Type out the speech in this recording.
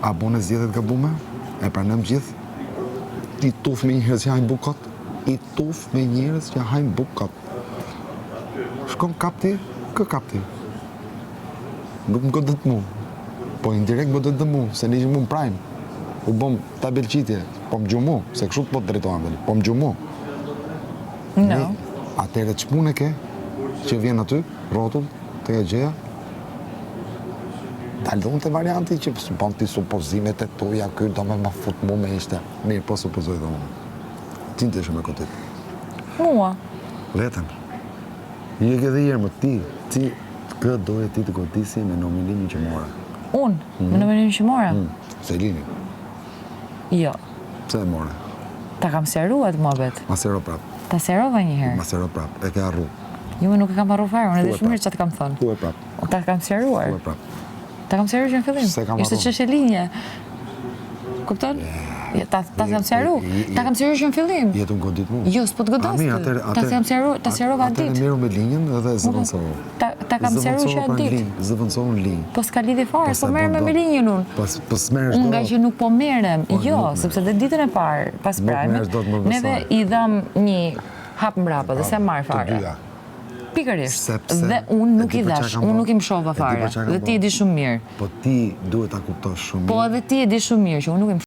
A bone zgjedhje të gabume? E pranojmë gjithë? Ti tufë me njerëz që hajnë bukë kot? I tufë me njerëz që hajnë bukë kot. Shkon kap ti? Kë kap ti? Nuk më godet mu. Po indirekt më godet dhe mu, se ne ishim mu në prime. U bëm tabelqitje, po më gju mu, se kështu po të drejtohem tani, po më gju mu. No. Atëherë ç'punë ke që vjen aty, rrotull, te ajo gjëja? Dal dhe unë te varianti që bën ti supozimet e tuja, ky do me më fut mu me ishte. Mirë, po supozoj dhe unë. Ti të ishe me godit. Mua. Veten. Je ke dhe jerë më ti, ti kë doje ti të godisje me nominimin që more. Unë, mm. me nominimin që mora? Mm. Selinin. Jo. Pse e more? Ta kam sqaruar atë muhabet. Ma sqaro prap. Ta sqarova një herë. Ma sqaro prap, e ke harru. Jo, më nuk e kam harru fare, unë e di shumë mirë çfarë të kam thënë. Thuaj prap. Ta kam sqaruar. Thuaj prap. Ta kam sqaruar që në fillim. Ishte çështje linje. Kupton? Ta ta kam sqaru. Ta kam sqaruar që në fillim. Je tu më godit mu. Jo, s'po të godas. Ta kam sqaruar, ta sqarova atë ditë. Atëherë merru me linjën edhe zëvendësohu. Ta ta kam sqaruar që atë ditë. Zëvendësohu në linjë. Po s'ka lidhje fare, po s'merrem me linjën unë. Po po s'merresh dot. Unë nga që nuk po merrem. Po, jo, sepse dhe ditën e parë pas prime. Neve i dhamë një hap mbrapa dhe s'e marr fare. Pikërisht. Dhe unë nuk i dhashë, unë nuk i mëshova fare. Dhe ti e di shumë mirë. Po ti duhet ta kuptosh shumë mirë. Po edhe ti e di shumë mirë që unë nuk i mëshova.